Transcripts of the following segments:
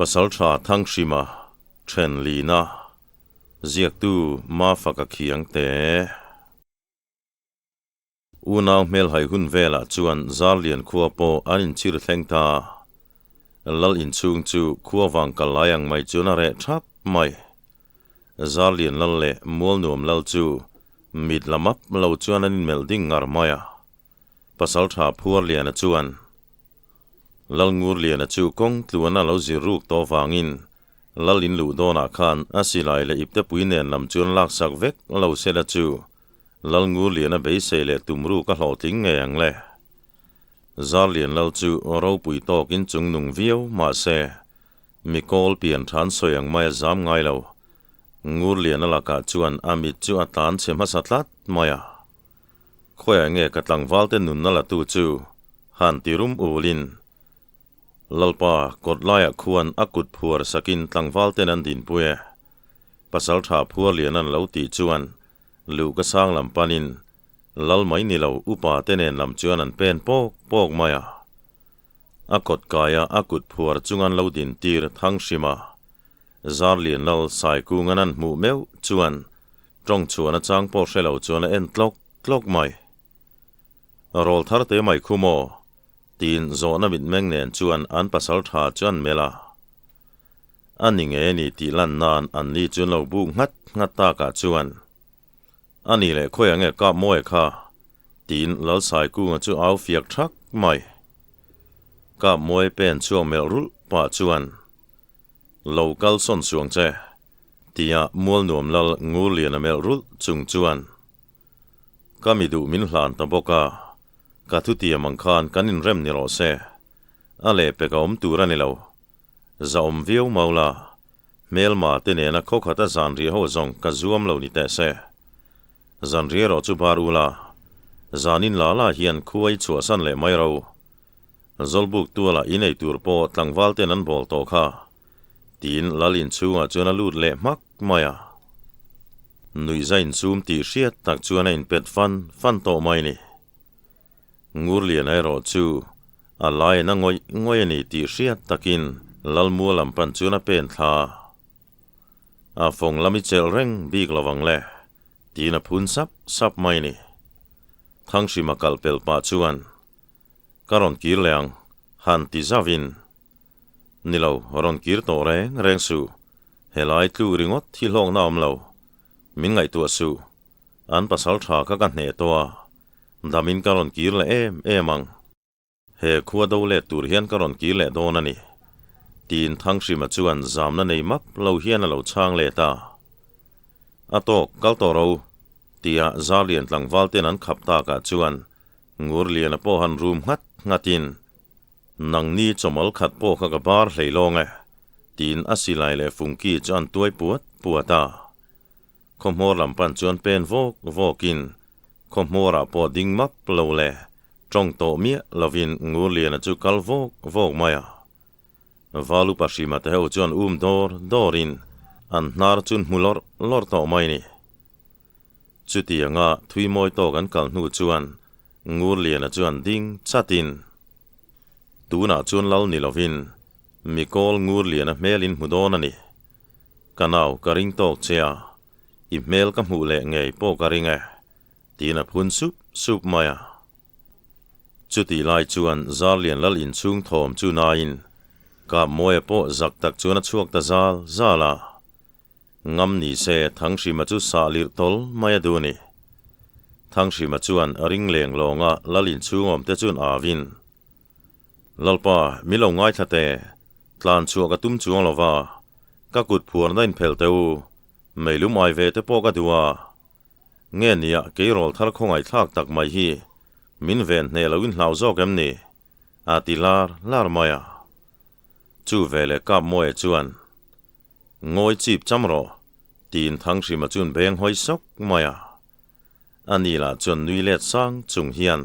Pasaltha Thanghrima, Thenlina, Ziaktu Mafaka Khiangte. Unau hmelhai hun velah chuan Zarlian khua pawh an inchhir thleng ta. Lal inchhung chu khua vang kal lai ang mai chuan a reh thap mai. Zarlian lal leh Mualnuam lal chu mit la map lo chuan an inmelh ding ngar mai a. Pasaltha Phuarliana chuan Lal Ngurliana chu kawng tluan a lo zir ruk tawh vangin Lal in luh dawnah khan a silai leh iptepui nen lam chuan laksak vek lo sela chu Lal Ngurliana beisei leh tumru ka hlawhtling ngei ang le. Zarlian Lal chu ropui tawkin chungnung viau mahse, mi kawl pian than sawi ang mai a zam ngai lo. Ngurliana lakah chuan a mit chu a tlan chhe hmasa tlat mai a. Khawiah nge ka tlangvalte nunna latu chu han ti rum ulin Lalpa kawt laiah khuan a kut phuar sakin tlangvalten an dinpui e. Pasaltha Phuarlian an lo tih chuan Luh ka sang lam panin lal mai ni lo upa te nen lam chuan an pen pawk pawk mai a. A kawt kaia a kut phuar chung an lo din tir thang hrim a. Zarlian lal Saikung an an hmuh meuh chuan tawng chhuahna chang pawh hre lo chuan a en tlawk tlawk mai. Rawl thar te mai khu maw? Tiin zawhna mitmeng nen chuan an pasal tha chu an melh a. A ni nge ni tih lan nan an ni chu an lo buk nghat nghat takah chuan, A ni leh khawiah nge kap mawi kha? tiin Lalsaikunga chu au fiak thak mai. Kap mawi pen chhuak melh rulh pah chuan, Lo kal sawn suang che, tia Mualnuam Lal Ngurliana melh rulh chung chuan, Ka mi duh min hlan ta bawk a, ka thutiam ang khan kan inrem ni rawh se. A lehpek a awm tur a ni lo. Zahawm viau Maula, hmelma te nena khawkhat a zanriah ho zawng ka zuam lo ni teh se. Zanriah erawh chu bar ula, zanin la la hian khua i chhuahsan leh mai ro. Zawlbuk tualah i nei tur pawh tlangval ten an bawl tawh kha, tiin lal inchhungah chuan a lut leh hmak mai a. Nuihza insum tih hriat tak chuan a inpet fan fan tawh mai ni. Ngurliana erawh chu a laiin a ngawih ngawih a ni tih hriat takin Lalmua lam pan chuan a pen thla a. A fawng lam i chelh reng bik lo ang le, tiin a phun sap sap mai a ni. Thanghrima kal pel pah chuan, Ka rawn kir leh ang, han ti zauhin. Ni lo, rawn kir tawh reng reng suh, helai tluk ringawt hi hlawkna a awm lo, min ngaihtuah suh. An pasal tha kha ka hneh tawh a, damin ka rawn kir leh em em ang. He khua do let tur hian ka rawn kir leh dawn a ni, tiin Thanghrima chuan zamna nei map lo hian a lo chhang let a. A tawk, kal tawh ro, tia Zarlian tlangval ten an khap takah chuan Ngurliana pawh han rum nghat nghatin, Nangni chawmal khat pawh kha ka bar hlei lawng e, tiin a silai leh fungki chu an tuai puat puat a. Khawhmawr lam pan chuan pen vawk vawkin khawhmawrah pawh ding map lo le tawng tawh miah lovin Ngurliana chu kal vawk vawk mai a. Valupa Hrima te ho chuan um dawr dawrin an hnar chun hmu lawrh lawrh tawh mai ni. Chutianga thui mawi tawk an kal hnu chuan Ngurliana chuan ding chatin tunah chuan lal ni lovin Mikawl Ngurliana hmel in hmu dawn a ni. Ka nau ka ring tawk che a, i hmel ka hmuh leh ngei pawh ka ring e, tiin a phun sup sup mai a. Chutih lai chuan Zarlian lal inchhung thawm chu naiin Kapmawia pawh zak tak chuan a chhuak ta zal zal a. Ngam ni se Thanghrima chu sah lirh tawl mai a duh a ni. Thanghrima chuan a ring leng lawnga lal inchhung awmte chuan avin, Lalpa, mi lo ngaithla teh, tlan chhuah ka tum chuang lo va, ka kut phuarna inphelh teh u, meilum ai ve te pawh ka duh a. Nge nia keirawl thar khawngaihthlak tak mai hi min ven hneh lo in hlau zawk em ni? a ti lar lar mai a. Chu veleh Kapmawia chuan, Ngawi chip cham rawh, tiin Thanghrima chuan beng hawi sawk mai a. Ani lah chuan nui let sang chung hian,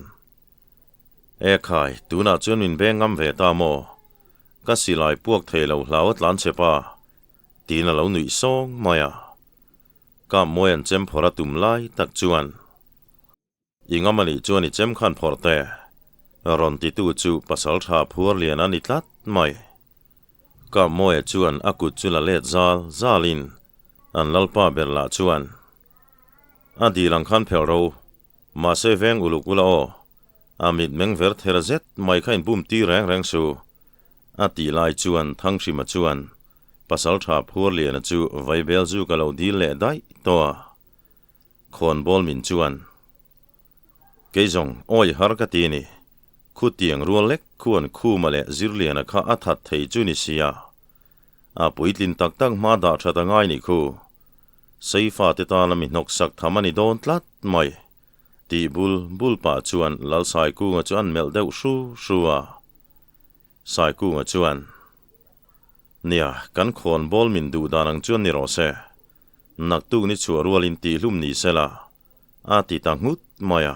E khai, tunah chuan min beng ngam ve ta maw? Ka silai puak thei lo hlau a tlan chep a, tiin a lo nuih sawng mai a. Kap mawi an chem phawrh a tum lai tak chuan, I ngam a nih chuan i chem khan phawrh teh, rawn titu chu pasal tha phuar lian a ni tlat mai. Kapmawia chuan a kut chu la let zal zalin an lalpa ber lah chuan a dil ang khan phelh ro. Mahse veng uluk ula aw, a mit meng ver ther zet mai kha inbum tir reng reng su. A tih lai chuan Thanghrima chuan Pasaltha Phurliana chu vaibel zu ka lo dil leh daih tawh a. Khawnbawl min chuan, Kei zawng awi har ka ti ni, khutiang rual lek khuan Khuma leh Zirliana kha a that thei chu ni sia. A puitlin tak tak hma dah that a ngai ni khu. Seifa te tana mi hnawk sak tham a ni dawn tlat mai. Tih bul bul pah chuan Lal Saikunga chu an melh deuh hru hru a. Saikunga chuan, Nia, kan khawnbawl min duh dan ang chuan ni rawh se. Naktuk ni chhuah rualin tihhlum ni sela, a ti ta nghut mai a.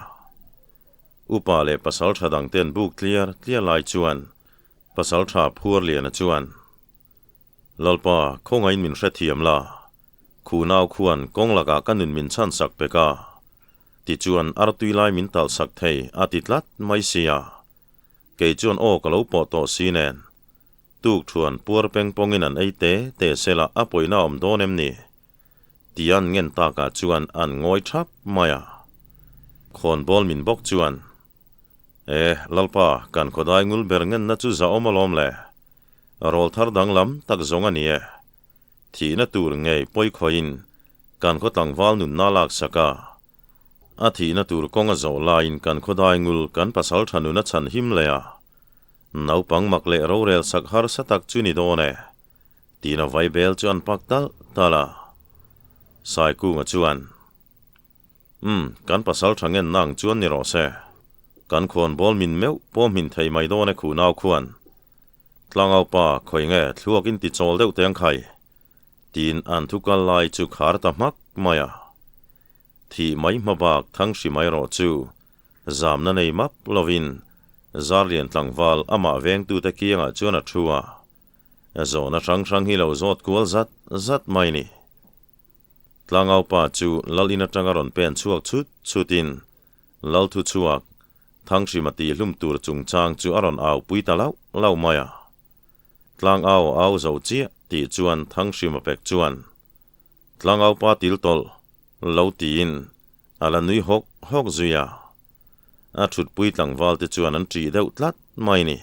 Upa leh pasal tha dang ten buk tliar tliar lai chuan pasal tha Phuarliana chuan, Lalpa, khawngain min hrethiam la, khu nau khuan kawng lakah ka nun min chhan sak pek a, tichuan artui lai min talh sak thei a ti tlat mai sia, kei chuan aw ka lo pawh tawh si nen. Tuk thuan puar peng pawngin an ei te te sela a pawina awm dawn em ni? Ti an ngen takah chuan an ngawi thap mai a. Khawnbawl min bawk chuan, E, Lalpa, kan khawdai ngul ber ngenna chu za awm alawm le. Rawl thar danglam tak zawng a ni e. Thihna tur ngei pawi khawiin kan khaw tlangval nunna lak sak a. A thihna tur kawng a zawh laiin kan khawdai ngul kan pasal tha nun a chhan him leh a. Naupang mak leh rorel sak harsa tak chu ni dawn e, tiin a vaibel chu an pak talh talh a. Saikunga chuan, Umm, kan pasal tha ngen nang chuan ni rawh se. Kan khawnbawl min meuh pawh hmin thei mai dawn e khu nau khuan. Tlangau pa, khawi nge thluak in ti chawl deuh teng khai, tiin an thu kal lai chu khar ta hmak mai a. Thih mai hma bak thang hri mai rawh chu Zamna nei map lovin Zarlian tlangval amah vengtute kiangah chuan a thu a, zawhna hrang hrang hi lo zawt kual zat zat mai ni. Tlangaupa chu Lal in atanga rawn pen chhuak chhut chhutin Lal thu chhuak Thanghrima tihhlum tur chungchang chu a rawn au pui ta lauh lauh mai a. Tlangau au zo chiah tih chuan Thanghrima pek chuan Tlangaupa til tawlh lo tiin A la nui hawk hawk zui a, a thutpui tlangval te chuan an ṭih deuh tlat mai ni.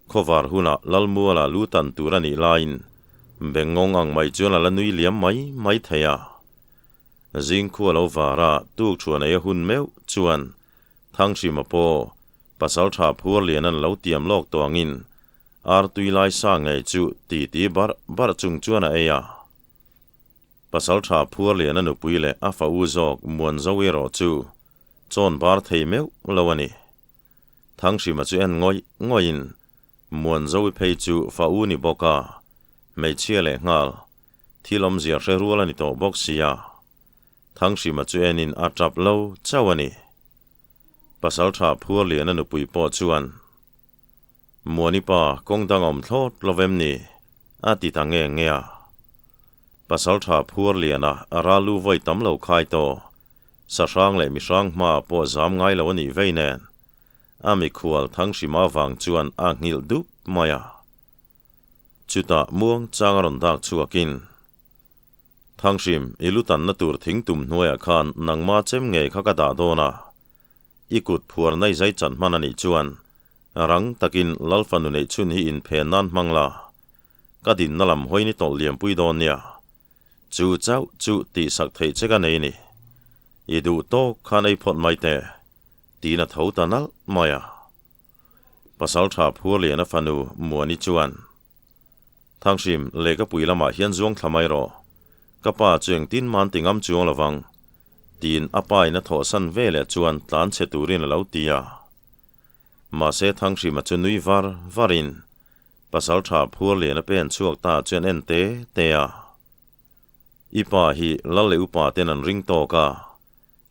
Khawvar hunah Lalmuala lu tan tur a nih laiin Bengngawng ang mai chuan a la nui liam mai mai thei a. Zingkhua lo var a tuk thuan ei a hun meuh chuan Thanghrima pawh Pasalṭha Phurliana'n lo tiam lawk tawh angin artui lai sa ngei chu titi barh barh chung chuan a ei a. Pasalṭha Phuarliana nupui leh a fa u zawk Muanzo erawh chu chawn bar thei meuh lo a ni. Thanghrima chu en ngawih ngawihin Muanzo i phei chu fa u ni bawk a, hmeichhia leh nghal, thil awmzia hre rual a ni tawh bawk sia. Thanghrima chu enin a tap lo chauh a ni. Pasalṭha Phuarliana nupui pawh chuan Muani pa kawng dang awm thlawt lo vem ni? a ti ta nge nge a. Pasalṭha phuar liana a ral lu vawi tam lo khai tawh, sahrang leh mihrang hma pawh zam ngai lo a nih vei nen, a mikhual Thanghrima vang chuan a nghilh dup mai a. Chutah muang chang a rawn dak chhuakin, Thanghrim, i lu tanna tur thing tum hnuaiah khan nangma chem ngei kha ka dah dawn a, i kut phuar nai zai chan hman a nih chuan Rang takin Lal fanu neih chhun hi inphen nan hmang la, ka dinna lam hawi ni tawlh liampui dawn nia. Chu chauh chu tihsak theih che ka nei ni. I duh tawk khan ei phawt mai teh, tiin a tho ta nalh mai a. Pasalṭha Phurliana fanu Muani chuan, Thanghrim, lehkapui lamah hian zuang thla mai rawh. Ka pa chu engtin man ti ngam chuang lovang, tiin a pa in a thawhsan veleh chuan tlan chhe turin a lo ti a. Mahse Thanghrima chu nui var varin Pasalṭha Phurliana pen chhuak ta chuan en te te a. I pa hi Lal leh upa ten an ring tawk a,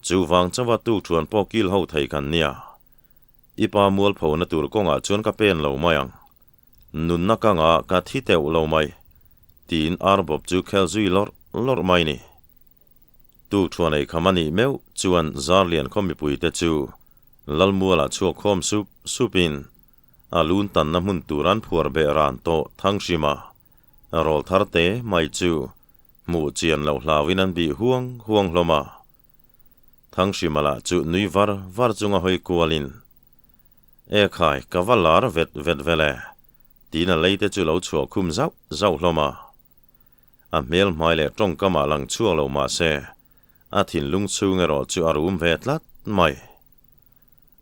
chuvang chauha tukṭhuan pawh kil ho thei kan nia. I pa mualphona tur kawngah chuan ka pen lo mai ang. Nunna ka ngah ka thi teuh lo mai, tiin arbawp chu khel zui lawrh lawrh mai ni. Tukṭhuan ei kham a nih meuh chuan Zarlian khaw mipuite chu Lalmualah chhuak khawm sup supin. A lun tanna hmun tur an phuar beh ran tawh Thanghrima rawl thar te mai chu hmuh chian loh hlauin an bih huang huang hlawm a. Thanghrima lah chu nui var var chunga hawi kualin, E khai, ka va lar vet vet vel e, tiin a leite chu lo chhuah khum zauh zauh hlawm a. A hmel hmai leh tawngkamah lang chhuak lo mah se, a thinlung chhung erawh chu a rum ve tlat mai.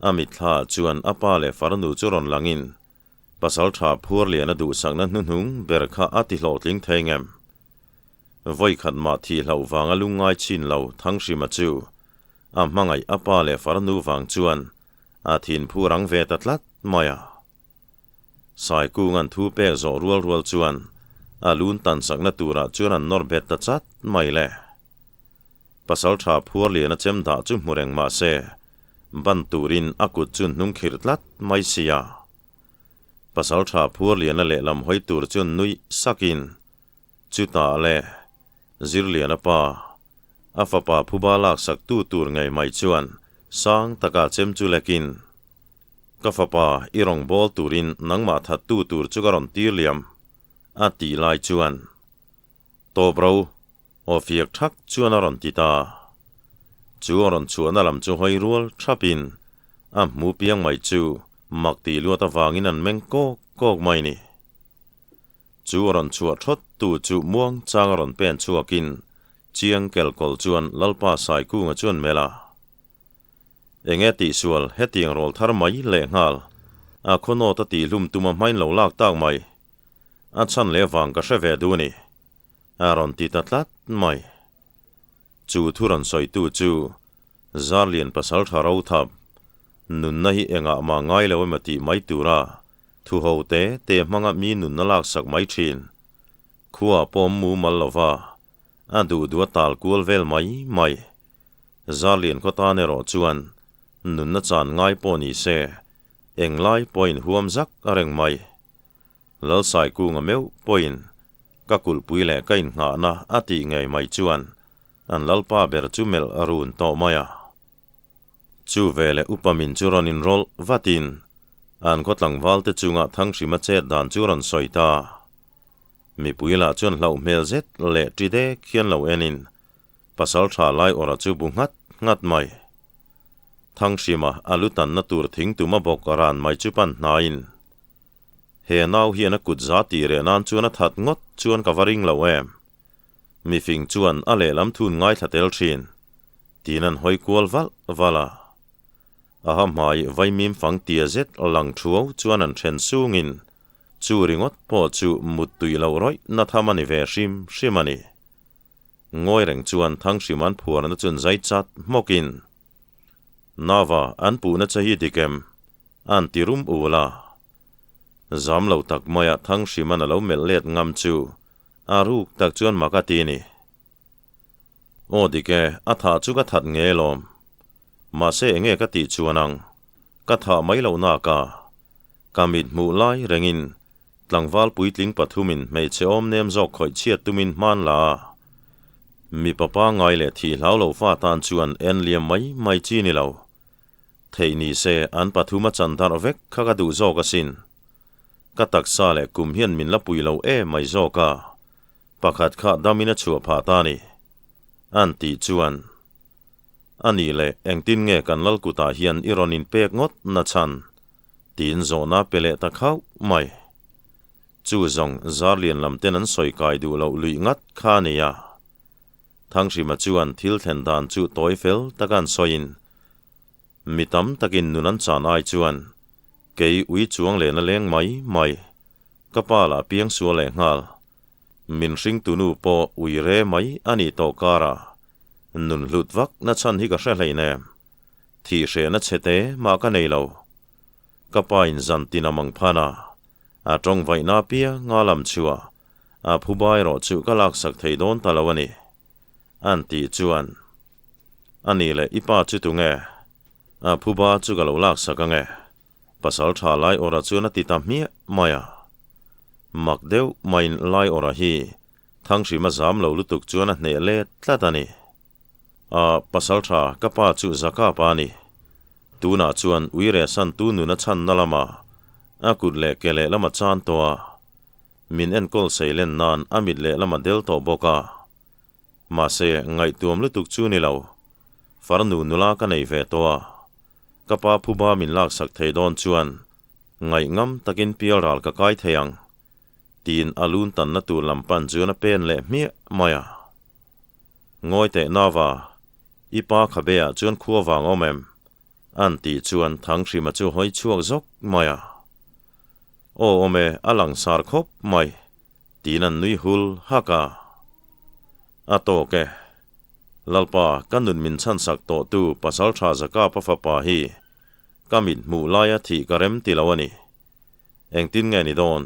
A mitthla ah chuan a pa leh farnu chu rawn langin pasal tha phuar lian a duhsakna hnuhnung ber kha a ti hlawhtling thei ngem? Vawi khat mah thih hlauh vanga lungngai chin lo Thanghrima chu a hmangaih a pa leh farnu vang chuan a thin phu rang ve ta tlat mai a. Saikung an thu pek zawh rual rual chuan a lun tansakna turah chuan an nawr bet ta chat mai le. Pasal tha phuar lian a chem dah chu hmu reng mah se, ban turin a kut chu hnung khirh tlat mai sia. Pasal tha phuar lian a lehlam hawi tur chuan nuih sakin, Chutah le, Zirliana pa, a fapa phuba laksak tu tur ngei mai chuan sang taka chem chu lekin, Ka fapa, i rawn bawl turin nangmah that tu tur chu ka rawn tir liam, a tih lai chuan, Tawp ro, aw fiak thak chuan a rawn ti ta. Chu a rawn chhuahna lam chu hawi rual thapin a hmu piang mai chu mak tih luat avangin an meng kawk kawk mai ni. Chu a rawn chhuah thawt tu chu muang chang a rawn pen chhuakin Chiang Kelkawl chuan Lalpa Saikunga chuan melh a. Enge tihsual hetiang rawl thar mai lehnghal a khawnawt a tihhlum tuma hmain lo lak tak mai. A chhan leh vang ka hre ve duh a ni. A rawn ti ta tlat mai. Chu thu rawn sawitu chu Zarlian pasal tha ro thap, nunna hi engah mah ngai lo emaw tih mai tura thu ho te te hmanga mi nunna laksak mai thin. Khua pawm mumal lova a duh duh a tal kual vel mai mai. Zarlian khaw tan erawh chuan nunna chan ngai pawh ni se, englai pawhin huam zak a reng mai. Lalsaikunga meuh pawhin ka kulhpui leh ka innghahna a tih ngei mai chuan an lalpa ber chu melh a run tawh mai a. Chu veleh upa min chu rawn inrawlh vatin an khaw tlangvalte chunga Thanghrima chet dan chu rawn sawi ta. Mipui lah chuan hlauh hmel zet leh ṭi dek hian lo enin pasal ṭha lai awrh a chu bu nghat nghat mai. Thanghrima a lu tanna tur thing tuma bawk ran mai chu pan hnaiin He nau hian a kut za tih reh nan chuan a that ngawt chuan ka va ring lo em. Mifing chuan a lehlam thun ngaithla tel thin. Tiin an hawi kual valh valh a. A ha hmai vaimim fang tia zet lang thuau chuan an then sungin chu ringawt pawh chu mut tui loh rawih na tham a ni ve hrim hrim a ni. Ngawi reng chuan Thanghrima an phuarna chuan zai chat hmawkin, Nava, an puhna che hi dik em? An ti rum ul a. Zam lo tak maia Thanghrima a lo melh let ngam chu a ruk tak chuan mak a ti ni. Aw dik e, a thah chu ka that nge lawm. Mahse enge ka tih chuan ang, ka thah mai loh nak a. Ka mit hmuh lai rengin tlangval puitling pathumin hmeichhe awm nem zawk khawih chhiat tumin hman la a. Mipa pangngai leh thih hlau lo fa tan chuan en liam mai mai chi ni lo. Theih ni se an pathum a chan darh vek kha ka duh zawk asin. Ka taksa leh kum hian min la pui lo em mai zawk a, pakhat kha damin a chhuah phah ta ni. An tih chuan, A nih leh engtin nge kan lal kutah hian i rawn inpek ngawt na chhan? tiin zawhna pe leh ta khauh mai. Chu zawng Zarlian lam ten an sawi kai duh loh luih ngat kha a ni a. Thanghrima chuan thil thlen dan chu tawi fel taka an sawiin, Mi tam takin nun an chan ai chuan kei ui chuang lehna leng mai mai, ka pa lah piang sual leh nghal. Min hringtunu pawh ui re mai a nih tawh karah nun hlut vak na chhan hi ka hre hleinem. Thih hrehna chhe te mah ka nei lo. Ka pa in zan tin a mang phan a, a tawng vaihna pianga lam chhuah a phuba erawh chu ka laksak thei dawn ta lo a ni. An tih chuan, A nih leh i pa chu tunge? A phuba chu ka lo laksak ange. Pasal tha lai awrha chuan a ti ta hmiah mai a. Mak deuh maiin lai awrha hi Thanghrima zam lo lutuk chuan a hneh let tlat a ni. A, pasal tha, ka pa chu Zaka pa a ni. Tunah chuan Uire Santu nuna chhanna lamah. A kut leh ke lehlam a chan tawh a, min enkawl seilen nan a mit lehlam a del tawh bawk a. Mahse, ngaihtuam lutuk chu ni lo. Farnu nula ka nei ve tawh a, ka pa phuba min laksak thei dawn chuan ngaihngam takin pialral ka kai thei ang, tiin a lun tanna tur lam pan chuan a pen leh hmiah mai a. Ngawi teh nava, i pa khabe ah chuan khua vang awm em? An tih chuan Thanghrima chu hawi chhuak zawk mai a. Aw awm e, a langsar khawp mai, tiin an nui hul hak a. A tawk e. Lalpa, ka nun min chhansak tawhtu Pasaltha Zakapa fapa hi ka mit hmuh laia thih ka rem ti lo a ni. Engtin nge ni dawn?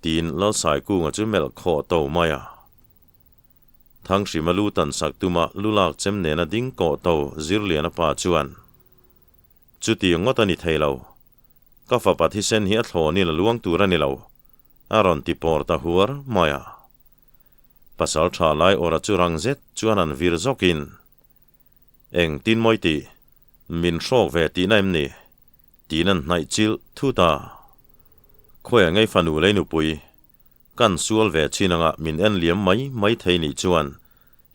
tiin Lalsaikunga chu melh khawh to mai a. Thanghrima lu tan sak tuma lu lak chem nena ding kawh to Zirliana pa chuan, Chutiang ngawt a ni thei lo. Ka fapa thisen hi a thlawnin a luang tur a ni lo, a rawn ti pawr ta huar mai a. Pasal tha lai awra chu rang zet chuan an vir zawkin, Eng tin mawi tih? Min hrawk ve tihna em ni? Tiin an hnaih chilh thut a. Khawiah ngei fanu lei nupui? Kan sual ve chin anga min en liam mai mai thei nih chuan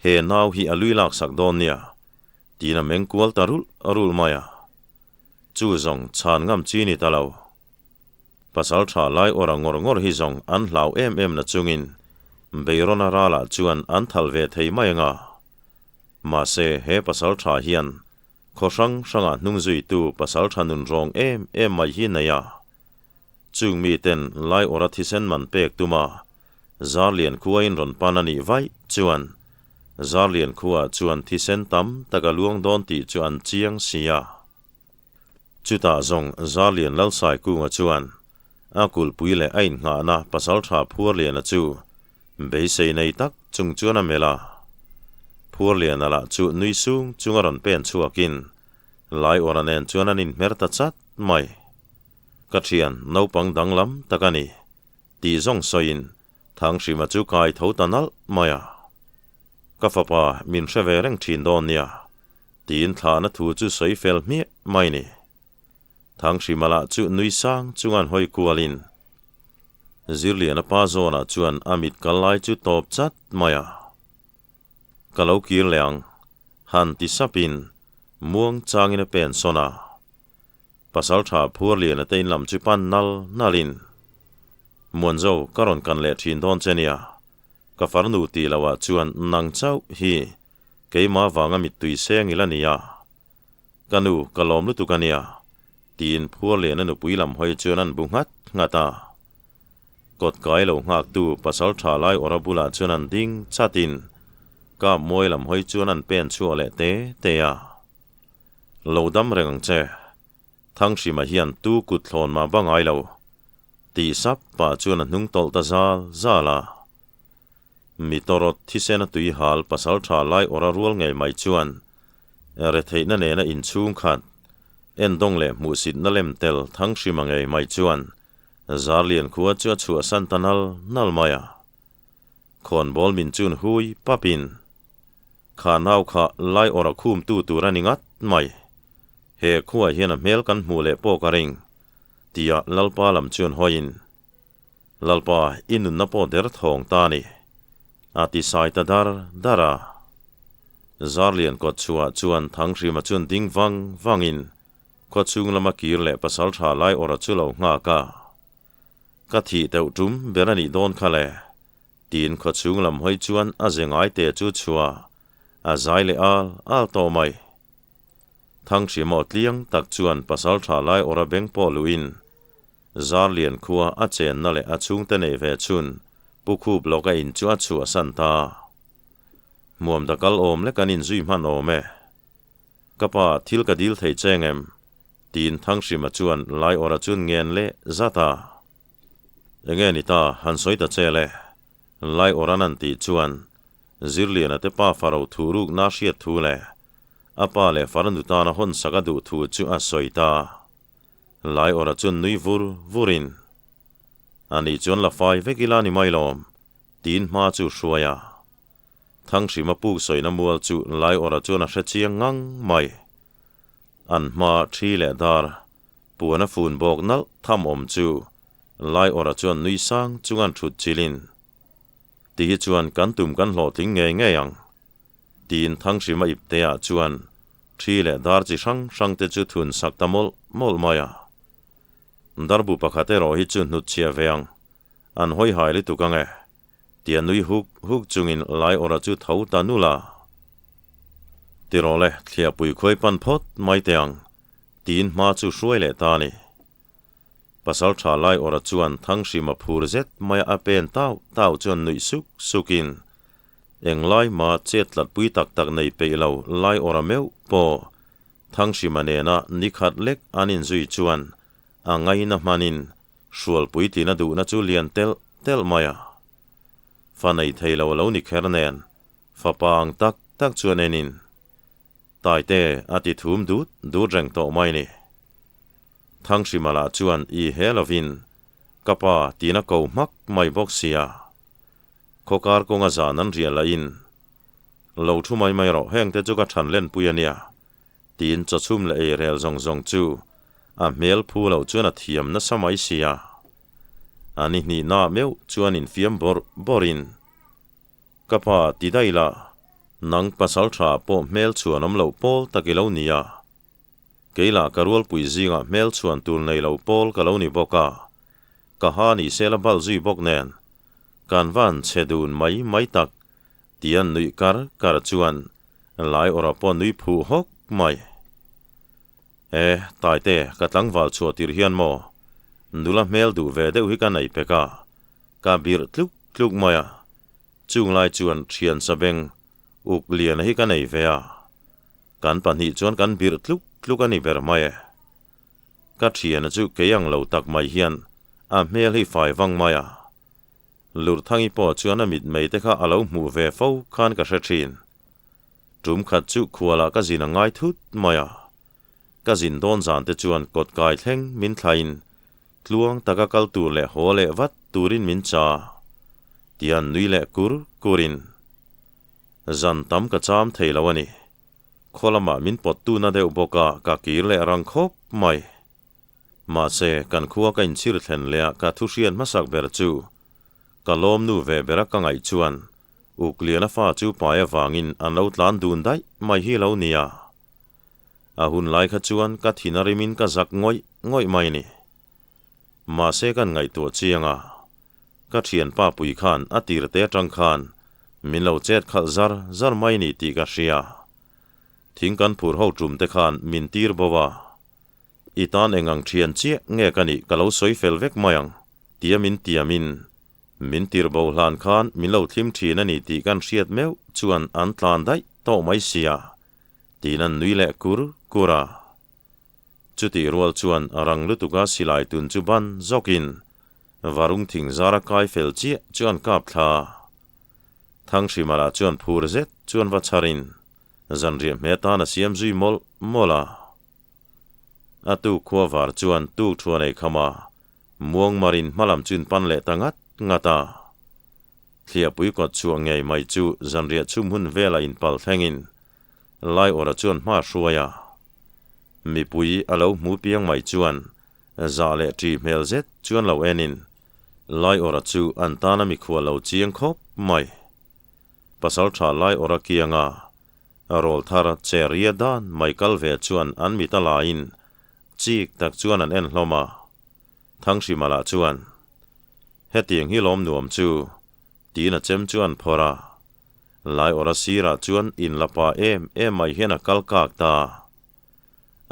he nau hi a lui laksak dawn nia, tiin a meng kual ta rulh rulh mai a. Chu zawng chhan ngam chi ni ta lo. Pasal tha lai awra ngawr ngawr hi zawng an hlau em em na chungin Beirona ralah chuan an thal ve thei mai anga. Mahse he pasal tha hian khaw hrang hrangah hnung zuitu pasal tha nun rawng em em mai hi nei a. Chung miten lai awra thisen man pek tuma Zarlian khuain rawn pan a nih vaih chuan Zarlian khuaah chuan thisen tam tak a luang dawn tih chu an chiang si a. Chutah zawng Zarlian Lalsaikunga chuan a kulhpui leh a innghahna pasaltha Phuarliana chu beisei nei tak chung chuan a melh a. Phuarliana lah chu nui sung chunga rawn pen chhuakin lai awra nen chuan an inhmer ta chat mai. Ka thian naupang danglam tak a ni, tih zawng sawiin Thanghrima chu kai tho ta nalh mai a. Ka fapa min hre ve reng thin dawn nia, tiin thlahna thu chu sawi fel hmiah mai ni. Thanghrima lah chu nui sang chunga an hawi kualin Zirliana pa zawnah chuan a mit kal lai chu tawp chat mai a. Ka lo kir leh ang, han ti sapin muang changin a pen sawn a. Pasal tha phur lian a te in lam chu pan nal nal in, Muanzo ka rawn kan leh thin dawn che nia, ka farnu tih loh ah chuan nang chauh hi keimah vanga mittui seng ila nia, ka nu ka lawm lutuk a nia, tiin phur lian a nupui lam hawi chuan an bu nghat nghat a. Kawt kai lo nghak tu pasal tha lai awra bulah chuan an ding chat in kap mawi lam hawi chuan an pen chhuah leh te te a. Lo dam reng ang che. Thanghrima hian tu kut thlawn mah va ngai lo. Tih sap pah chuan a hnung tawlh ta zal zal a. Mi tawrawt thisena tui hal pasal tha lai awra rual ngei mai chuan retheihna nena inchhung khat endawng leh hmuhsitna lem tel Thanghrima ngei mai chuan Zarlian khua chu a chhuahsan ta nal nal mai a. Khawnbawl min chun hui papin, Kha nau kha lai awrh a khumtu tur a ni ngat mai. He khuaah hian a hmel kan hmuh leh pawh ka ring, tia Lalpa lam chuan hawiin, Lalpa, i nunna pawh der thawng ta a ni, a ti sai ta dar dar a. Zarlian kawt chhuahah chuan Thanghrima chuan ding vang vangin khawchhung lama kir leh pasaltha lai awrh a chu lo nghak a. Ka thih deuh tum ber a nih dawn kha le, tiin khawchhung lam hawi chuan a ze ngai te chu chhuah a zai leh al al tawh mai. Thanghrima aw tliang tak chuan pasal tha lai awra beng pawh luhin Zarlian khua a chenna leh a chhungte nei ve chhun Pu Khup lawk a in chu a chhuahsan ta. Hmuam dakal awm lek an inzui hman awm e. Ka pa, thil ka dil thei cheng em? Tiin Thanghrima chuan Laiawra chu ngen leh zat a. Enge ni ta, han sawi ta che le. Laiawra'n an tih chuan Zirliana te pa faro thu rukna hriat thu leh a pa leh farnu tana hawn sak a duh thu chu a sawi ta. Laiawra chuan nui vur vurin, Ani chuan la fai vek ila ni mai lawm, tiin hma chu hruai a. Thanghrima puk sawina mual chu Laiawra chuan a hre chiang ngang mai. An hma thi leh dar. Puan a fun bawk nalh tham awm chu Laiawrha chuan nui sang chungan thut chilin, Ti hi chuan kan tum kan hlawhtling ngei ngei ang. Tiin Thanghrima ipteah chuan thi leh dar chi hrang hrang te chu thun sak ta mawlh mawlh mai a. Darbu pakhat erawh hi chu hnutchhiah ve ang, an hawi hai lutuk ang e, tia nui huk huk chungin Laiawrha chu tho ta nul a. Tirawh le, thliahpui khuai pan phawt mai teh ang, tiin hma chu hruai leh ta a ni. Pasal tha Laiawrha chuan Thanghrima phur zet maia a pen tau tau chuan nuih suk sukin, Englai hma chet tlatpui tak tak nei peih lo Laiawrha meuh pawh Thanghrima nena ni khat lek an inzui chuan a ngaina hmanin hrualpui tlina duhna chu lian telh telh mai a. Fa nei thei lo a lo ni kher nen fapa ang tak tak chuan enin Taite a ti thum dut dut reng tawh mai ni. Thanghrima lah chuan i he lovin ka pa tina ko hmak mai bawk sia. Khawkar kawnga zan an riah lahin, Lo thu mai mai rawh, heng te chu ka than lenpui a nia, tiin chawchhum leh ei rel zawng zawng chu a hmel phu loh chuan a thiam nasa mai sia. A ni hnihna meuh chuan infiam bawrh bawrhin, Ka pa ti daih la, nang pasal tha pawh hmel chhuan awm loh pawl tak i lo nia. Kei lah ka rualpui zingah hmel chhuan tur nei lo pawl ka lo ni bawk a, ka ha ni se la bal zui bawk nen, kan van chhe dun mai mai tak ti an nuih kar kar chuan lai awrah pawh nui phuh hawk mai. E, Taite, ka tlangval chhuah tir hian maw, nula hmel duh ve deuh hi ka nei pek a, ka birh tluk tluk mai a, chung lai chuan thian sabeng uk liana hi ka nei ve a, Kan pahnih chuan kan birh tluk tluk a ni ber mai e. Ka thiana chu kei ang lo tak mai hian a hmel hi fai vang mai a. Lurthangi pawh chuan a mitmei te kha a lo hmuh ve fo khan ka hre thin. Tum khat chu khualah ka zin a ngai thut mai a. Ka zin dawn zan te chuan kawt kai thleng min thlain tluang taka kal tur leh haw leh vat turin min cha tian nui leh kur kurin Zan tam ka cham thei lo a ni. Khaw lamah min pawt tu na deuh bawk a, ka kir leh rang khawp mai. Mahse, kan khua ka inchhir thlen leh a ka thu hriat hmasak ber chu ka lawm nu ve bera ka ngaih chuan Ukliana fa chu pai avangin an lo tlan dun daih mai hi lo nia. A hun lai kha chuan ka thin a rimin ka zak ngawih ngawih mai ni. Mahse kan ngaihtuah chiang a, ka thianpa pui khan a tirte atang khan min lo chet khalh zar zar mai ni tih ka hria. Thing kan phur ho tum te khan min tir bo a, I tan eng ang thian chiah nge ka nih ka lo sawi fel vek mai ang tia min tiamin min tir bo hlan khan min lo thlim thin a ni tih kan hriat meuh chuan an tlan daih tawh mai sia tiin an nui leh kur kur a. Chutih rual chuan a rang lutuka silai tun chu ban zawkin varung thing zara kai fel chiah chu an kap thla. Thanghrima chuan phur zet chuan va chharin zanriah hme tan a siam zui mawlh mawlh a. A tuk khua var chuan tuk thuan ei kham a, muangmarin hmalam chun pan leh ta ngat ngat a. Thliahpui kawt chhuah ngei mai chu zanriah chhum hun velah inpal thlengin Laiawrha chuan hma hruai a, mipui a lo hmu piang mai chuan zah leh ṭi hmel zet chuan lo enin Laiawrha chu an tana mikhua lo chiang khawp mai. Pasalṭha Laiawrha kianga rawl thar che ria dan mai kal ve chuan an mit a laiin chik tak chuan an en hlawm a. Thanghrima lah chuan, Hetiang hi lawm nuam chu, tiin a chem chu an phawrh a. Laiawrha sirah chuan in la pa em em mai hian a kal kak ta.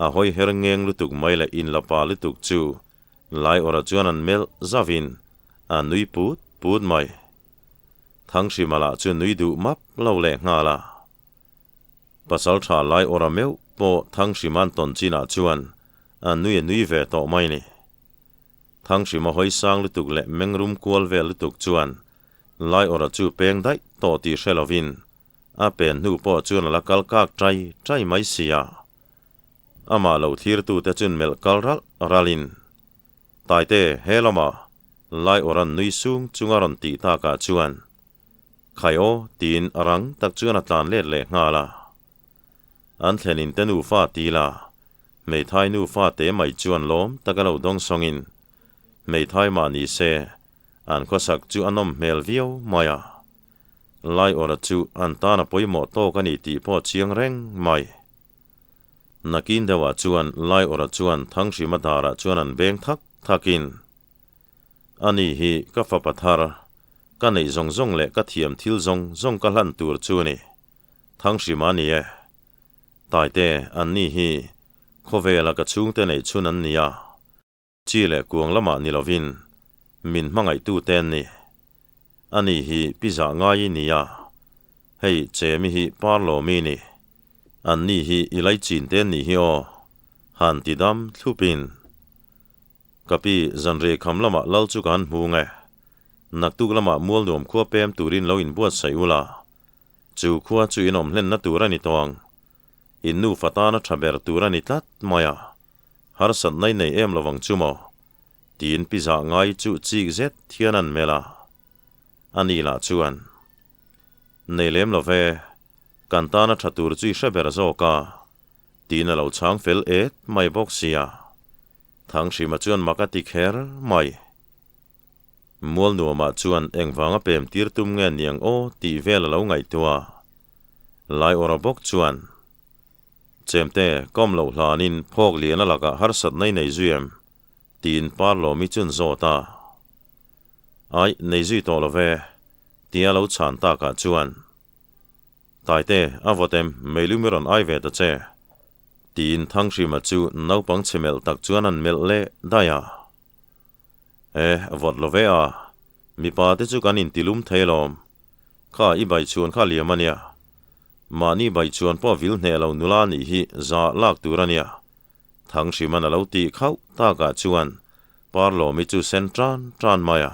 A hawi her ngeng lutuk mai leh in la pa lutuk chu Laiawrha chuan an melh zavin a nui put put mai. Thanghrima lah chu nui duh map lo leh nghal a. Pasaltha Laiawrha meuh pawh Thanghrima'n tawn chinah chuan a nui a nui ve tawh mai ni. Thanghrima hawi sang lutuk leh mengrum kual vel lutuk chuan Laiawrha chu peng daih tawh tih hre lovin a pen hnu pawh chuan a la kal kak ṭai ṭai mai si a. Amah lo thlirtute chun melh kal ralh ralhin, Taite, he lamah Laiawrha'n nui sung chunga rawn tih takah chuan Khai aw tiin a rang tak chuan a tlan let leh nghal a. An thlenin te nufa ti la. Hmeithai nu fate mai chuan lawm taka lo dawng sawngin hmeithai mah ni se an khawsak chu a nawm hmel viau mai a. Laiawrha chu an tan a pawimawh tawk a ni tih pawh a chiang reng mai. Nakin deuhah chuan Laiawrha chuan Thanghrima darah chuan an beng thak thakin, Ani hi ka fapa thar, ka neih zawng zawng leh ka thiam thil zawng zawng ka hlan tur chu a ni. Thanghrima a ni e. Taite, anni hi khawvela ka chhungte neih chhun an ni a. Chi leh kuang lamah ni lovin min hmangaihtu te an ni. Ani hi pi zah ngai i ni a, hei Chemi hi par lawmi ni. Anni hi i laichin te an nih hi aw, han ti dam thlupin. Ka pi, zanrei kham lamah lal chu ka han hmu nge. Naktuk lamah Mualnuam khua pem turin lo inbuatsaih ula, chu khua chu inawm hlenna tur a ni tawh ang. In nufa tana tha ber tur a ni tlat mai a. Harsat nai nei em lovang chu maw? Tiin pi zah ngai chu chik zet hian an melh a. A ni lah chuan, Nei lem lo ve, kan tana tha tur chu i hre ber zawk a, tiin a lo chhang fel et mai bawk sia. Thanghrima chuan mak a ti kher mai. Mualnuamah chuan engvanga pem tir tum nge niang aw tih vel a lo ngaihtuah. Laiawra bawk chuan, Chemte, kawm loh hlanin phawk lian a lakah harsatna i nei zui em? tiin Parlawmi chuan zawt a. Aih, nei zui tawh lo ve, tia lo chhan takah chuan, Taite, a vawt em, meilum i rawn ai ve ta che, tiin Thanghrima chu naupang chhe melh tak chuan an melh leh daih a. E, vawt lo ve a, mipa te chu kan intilum thei alawm, kha i baichhuan kha liam a nia. Mahni bai chuan pawh vil hneh lo nula nih hi za lak tur a nia. Thanghrima a lo tih khauh takah chuan Parlawmi chu sen tan tan mai a.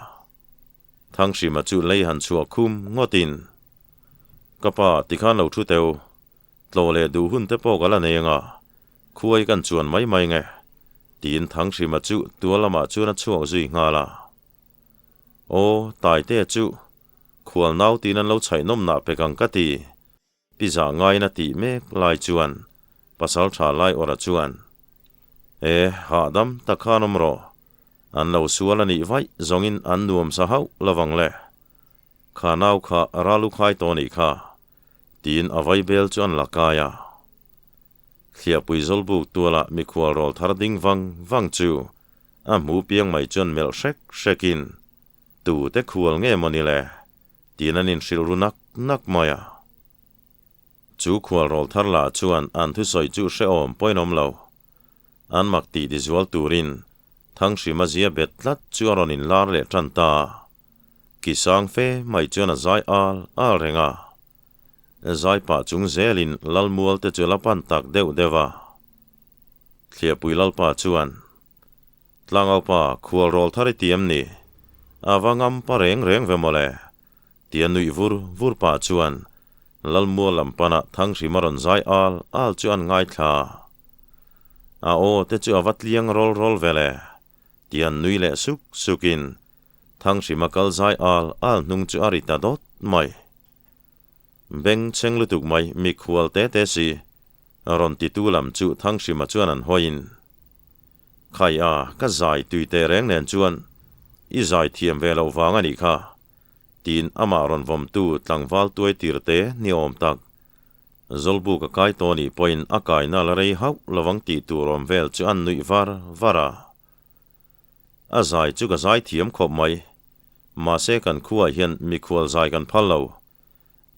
Thanghrima chu lei han chhuah khum ngawtin, Ka pa, tikhan lo thu teu. Tlawh leh duh hun te pawh ka la nei anga, khuai kan chuan mai mai nge? tiin Thanghrima chu tual lamah chuan a chhuak zui nghal a. Aw, Taite chu Khual nau tiin an lo chhaih nawm nah pek ang ka ti. Pi zah ngaiin a tih mek lai chuan pasal tha lai awrh a chuan, E, hahdam tak khan awm rawh. An lo sual a nih vaih zawngin an nuam sa hauh lovang le. Kha nau kha ral u khai tawh nih kha, tiin a vaibel chu an la kai a. Thliahpui zawlbuk tualah mikhual rawl thar ding vang vang chu a hmu piang mai chuan melh hrek hrekin, Tu te khual nge maw ni le? Tiin an inhrilh ru nak nak mai a. Chu khual rawl thar lah chuan an thusawi chu hrehawm pawhin awm lo. An mak tih ti zual turin Thanghrima zia bet tlat chu a rawn inlar leh tan ta. Ki sang fe mai chuan a zai al al reng a. Zai pah chung zelin Lalmual te chu la pan tak deuh deuh a. Thliahpui Lalpa chuan. Tlangaupa, khual rawl thar i ti em ni? A va ngam pa reng reng ve mawle! Tia nuih vur vur pah chuan Lalmual lam panah Thanghrima rawn zai al al chu an ngaithla. A aw te chu a va tliang rawl rawl ve le! Tia nui leh suk sukin Thanghrima kal zai al al hnung chu a ri ta dawt mai. Beng chheng lutuk mai mikhual te te si rawn titu lam chu Thanghrima chuan an hawiin, Khai a, ka zai tui teh reng nen chuan i zai thiam ve loh vang a nih kha, tiin amah rawn vawmtu tlangval tuai tir te ni awm tak. Zawlbuk a kai tawh nih pawhin a kaina la rei hauh lovang tih tur awm vel chu an nuih var var a. A zai chu ka zai thiam khawp mai, mahse kan khuaah hian mikhual zai kan phal lo.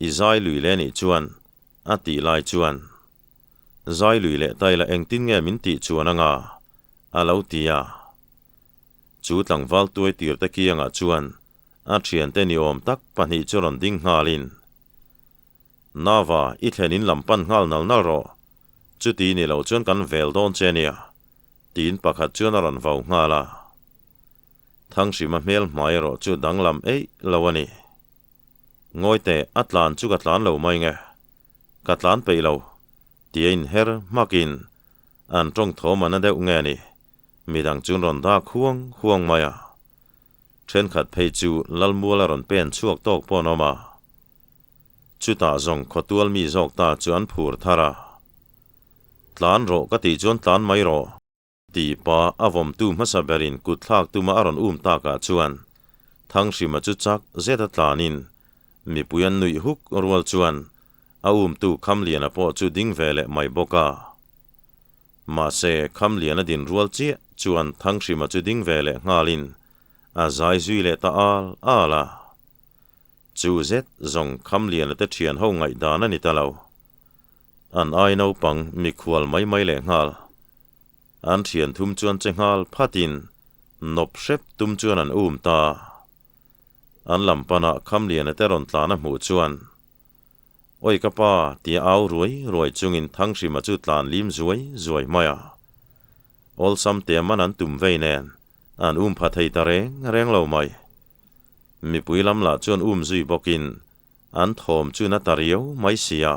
I zai lui leh nih chuan, a tih lai chuan, Zai lui leh tai la engtin nge min tih chuan anga? a lo ti a. Chu tlangval tuai tir te kiangah chuan a thiante ni awm tak pahnih chu rawn ding nghalin, Nava, i thlen in lam pan nghal nal nal rawh. Chuti ni lo chuan kan vel dawn che nia, tiin pakhat chuan a rawn vau nghal a. Thanghrima hmel hmai erawh chu danglam eih lo a ni. Ngawi teh, a tlan chu ka tlan lo mai nge? Ka tlan peih lo, tia inher hmakin an tawng thawm a na deuh nge ni? Midang chuan rawn dak huang huang mai a. Thenkhat phei chu Lalmual a rawn pen chhuak tawk pawh an awm a. Chutah zawng khawtual mi zawk ta chu an phur thar a. Tlan rawh ka tih chuan tlan mai rawh. Tih pa a vawmtu hmasa berin kut thlak tuma a rawn um takah chuan Thanghrima chu chak zeta tlanin mipui an nuih huk rual chuan a umtu Khamliana pawh chu ding ve leh mai bawk a. Mahse, Khamliana din rual chiah chuan Thanghrima chu ding ve leh nghalin a zai zui leh ta al al a. Chu zet zawng Khamliana te thian ho ngaihdan a ni ta lo. An ai naupang mikhual mai mai leh nghal. An thian thum chuan che nghal phatin nawp hrep tum chuan an um ta. An lam panah Khamliana te rawn tlan a hmuh chuan, Oi ka pa, tia au ruai ruai chungin Thanghrima chu tlan lim zuai zuai mai a. Awlsam te man an tum vei nen an um pha thei ta reng reng lo mai. Mipui lam lah chuan um zui bawkin an thawm chu na ta riau mai sia.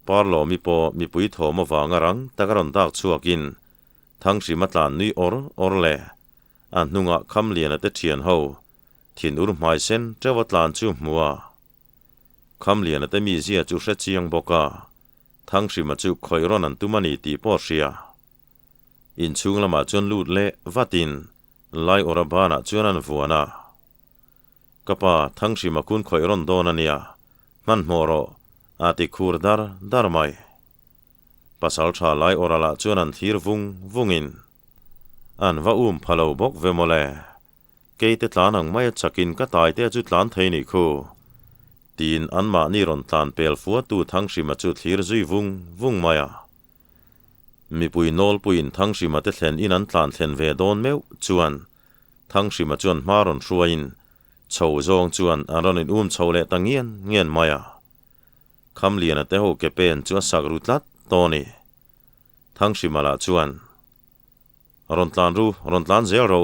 Parlawmi pawh mipui thawm avanga rang taka rawn dak chhuakin Thanghrima tlan nui awr awr leh a hnungah Khamliana te thian ho thinur hmai sen teuh a tlan chu hmu a. Khamliana te mizia chu hre chiang bawk a, Thanghrima chu khawih rawn an tum a ni tih pawh hria. Inchhung lamah chuan lut leh vatin Laiawra banah chuan an vuan a. Ka pa, Thanghrima kun khawih rawn dawn a nia, hmanhmawh rawh, a ti khur dar dar mai. Pasal tha lai awrah lah chuan an thlir vung vungin an va um pha lo bawk ve mawle. Keite tlan ang mai a chakin ka taite chu tlan thei nih khu. Tiin anmahni rawn tlan pel fuatu Thanghrima chu thlir zui vung vung mai a. Mipui nawlpuiin Thanghrima te thlen in an tlan thlen ve dawn meuh chuan Thanghrima chuan hma rawn hruaiin chho zawng chuan an rawn in um chho leh ta ngian ngian mai a. Khamliana te ho ke pen chu a sak ru tlat tawh a ni. Thanghrima lah chuan, Rawn tlan ru, rawn tlan zel ro.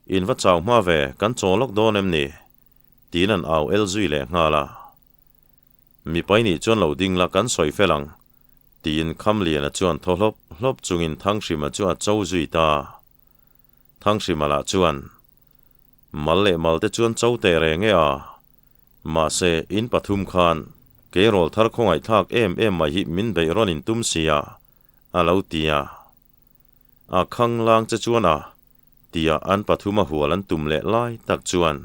In va chau hma ve, kan chaw lawk dawn em ni? Tiin an au el zui leh nghal a. Mipai nih chuan lo ding la kan sawi fel ang, tiin Khamliana chuan thaw hlawp hlawp chungin Thanghrima chu a cho zui ta. Thanghrima lah chuan, Mal leh mal te chuan cho teh reng e a. Mahse, in pathum khan keirawl thar khawngaihthlak em em mai hi min beih rawn in tum sia, a lo ti a. A khang lang che chuan a, tia an pathum a hual an tum leh lai tak chuan,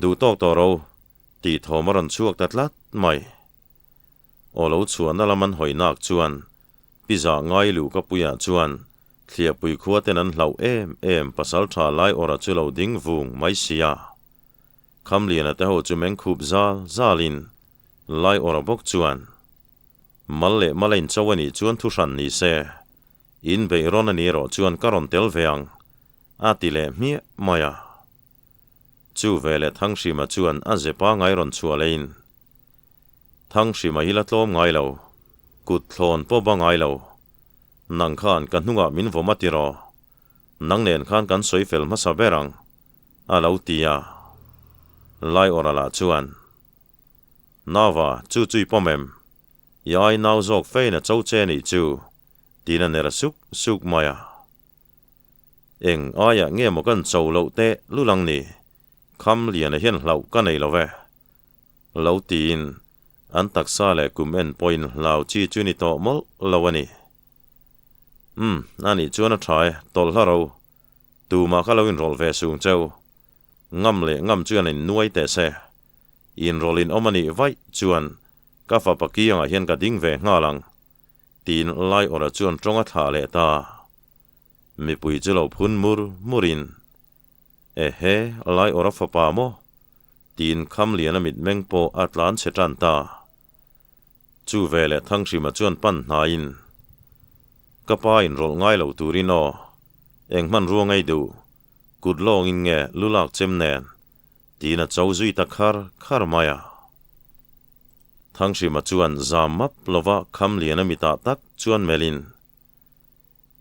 Duh tawk tawh ro, tih thawm a rawn chhuak ta tlat mai. Aw lo chhuahna lam an hawi nak chuan, Pi Zah ngai luh ka puiah chuan Thliahpui khua ten an hlauh em em pasal tha lai awrah chu lo ding vung mai sia. Khamliana te ho chu meng khup zal zalin lai awrh bawk chuan mal leh mal a incho a nih chuan thu hran ni se, in beih rawn a nih erawh chuan ka rawn tel ve ang, a ti leh hmiah mai a. Chu veleh Thanghrima chuan a ze pangai rawn chhuah leiin, Thanghrima hi la tlawm ngai lo, kut thlawn pawh ba ngai lo, nang khan ka hnungah min vawm a ti rawh, nang nen khan kan sawi fel hmasa ber ang, a lo ti a. Laiawrha lah chuan, Nava, chu chu i pawm em? I ai nau zawk fein a cho che nih chu, tiin a ner suk suk mai a. Eng aiah nge maw kan cho loh teh lulang ni? Kham liana hian hlauh ka nei lo ve. Lo tiin an taksa leh kum en pawhin hlau chi chu ni tawh mawlh lo a ni. Umm, anih chuan a tha e, tawlh hla ro. Tumah kha lo inrawlh ve sung cheu. Ngam leh ngam chuan in nuai teh se. Inrawlh in awm a nih vaih chuan ka fapa kiangah hian ka ding ve nghal ang, tiin Laiawrha chuan tawng a thlah leh ta. Mipui chu lo phun mur murin, Ehe, Laiawrha fapa maw? tiin Khamliana mitmeng pawh a tlan chhe tan ta. Chu veleh Thanghrima chuan pan hnaiin, Ka pa inrawlh ngai lo turin aw, eng hmanrua ngei duh, kut lawngin nge lu lak chem nen, tiin a cho zui ta khar khar mai a. Thanghrima chuan zam map lova Khamliana mitah tak chuan melhin,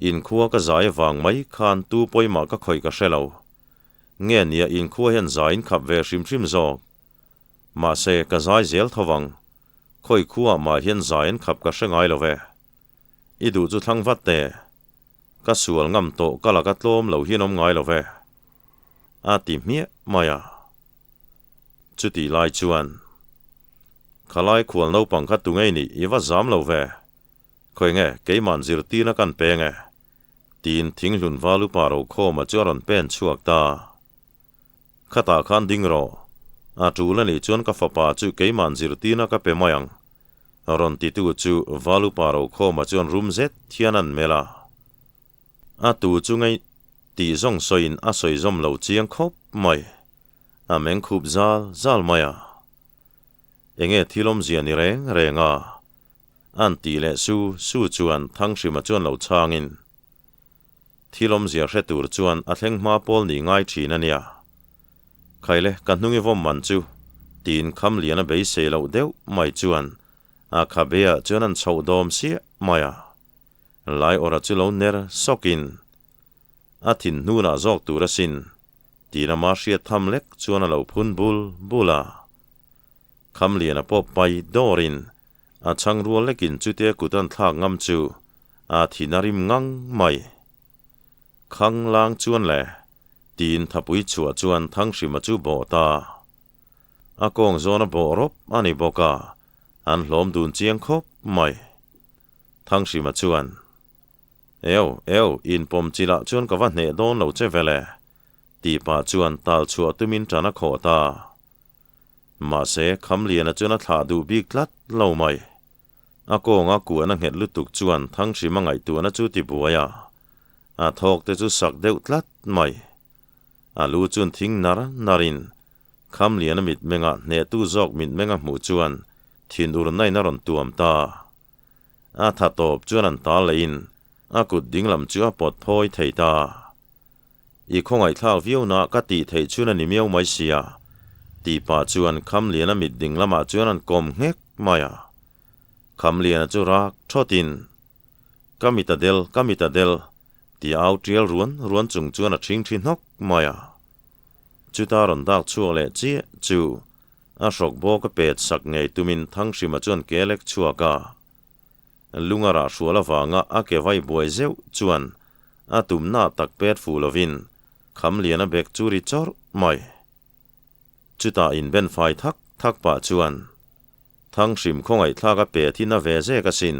Inkhua ka zai avang mai khan tu pawimah ka khawih ka hre lo. Nge nia inkhua hian zaiin khap ve hrim hrim zawk. Mahse, ka zai zel tho vang. Khawi khuaah mah hian zai an khap ka hre ngai lo ve. I duh chu thlang vat teh. Ka sual ngam tawh ka laka tlawm lo hian awm ngai lo ve. A ti hmiah mai a. Chutih lai chuan, Khalai khual naupang kha tu ngei nih i va zam lo ve. Khawi nge keima'n zirtirna kan peng e? Tiin thinghlun val upa Rokhawma chu a rawn pen chhuak ta. Khatah khan ding rawh. A tul a nih chuan ka fapa chu keima'n zirtirna ka pe mai ang. Rawn titu chu val upa Rokhawma chuan rum zet hian an melh a. A tu chu ngei tih zawng sawiin a sawi zawm lo chiang khawp mai. A meng khup zal zal mai a. Enge thil awmzia ni reng reng a? An tih leh su su chuan Thanghrima chuan lo chhangin, Thil awmzia hre tur chuan a thleng hma pawl nih ngai thin a nia. Khaile ka hnung i vawm man chu, tiin Khamliana beisei loh deuh mai chuan a khabeah chuan an chhoh dawm siah mai a. Laiawrha chu lo ner sawkin, A thin hnunah zawk tur asin, tiin ama hriat tham lek chuan a lo phun bul bul a. Khamliana pawh pai dawrin A chhang rual lekin chutia kut an thlak ngam chu a thin a rim ngang mai. Khang lang chuan le, tiin thapui chhuah chuan Thanghrima chu bawh ta. A kawng zawn a bawh rawp a ni bawk a, an hlawm dun chiang khawp mai. Thanghrima chuan, Eo, eo, inpawm chilah chuan ka va hneh dawn lo che vele, tih pah chuan tal chhuah tumin tan a khawh ta. Mahse, Khamliana chuan a thlah duh bik tlat lo mai. A kawnga kuahna nghet lutuk chuan Thanghrima ngaihtuahna chu ti buai a, a thawk te chu sak deuh tlat mai. A lu chuan thing nar narin Khamliana mitmenga hnehtu zawk mitmenga hmuh chuan thinur nain a rawn tuam ta. A tha tawp chuan an tal lehin a kut dinglam chu a pawt phawi thei ta. I khawngaihthlak viauna ka tih theih chhun a ni miau mai sia, tih pah chuan Khamliana mit ding lamah chuan an kawm nghek mai a. Khamliana chu rak thawtin, Ka mit a del, ka mit a del, tih au tial ruan ruan chung chuan a thing thi hnawk mai a. Chuta rawn dak chhuak leh chiah chu a hrawk bawk a pet sak ngei tumin Thanghrima chuan ke lek chhuak a. Lunga rah hrual avanga a ke vai buai zeuh chuan A tumna tak pet fuh lovin Khamliana bek chu ri chawrh mai. Chutah inben fai thak thak pah chuan, Thanghrim khawngaihthlak a pet hi na ve zek asin,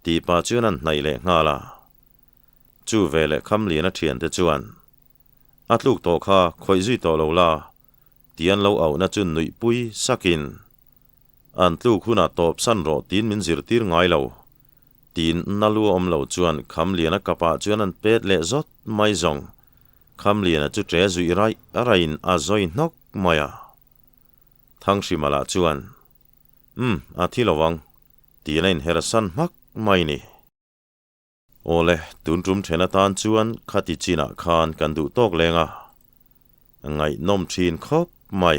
tih pah chuan an hnaih leh nghal a. Chu veleh Khamliana thiante chuan, A tluk tawh kha khawih zui tawh lo la, tih an lo auhna chu nuihpui sakin, An tluk hunah tawp san rawh tiin min zirtir ngai lo. Tiin na lu awm lo chuan Khamliana kapah chuan an pet leh zawt mai zawng. Khamliana chu ṭe zuih raih raihin a zawi hnawk mai a. Thanghrima lah chuan, Umm, a thi lo ang, tiin a inher san hmak mai ni. Awle, tun tum ṭhen atan chuan khati chinah khan kan duh tawk leng a. Ngaihnawm ṭhin khawp mai.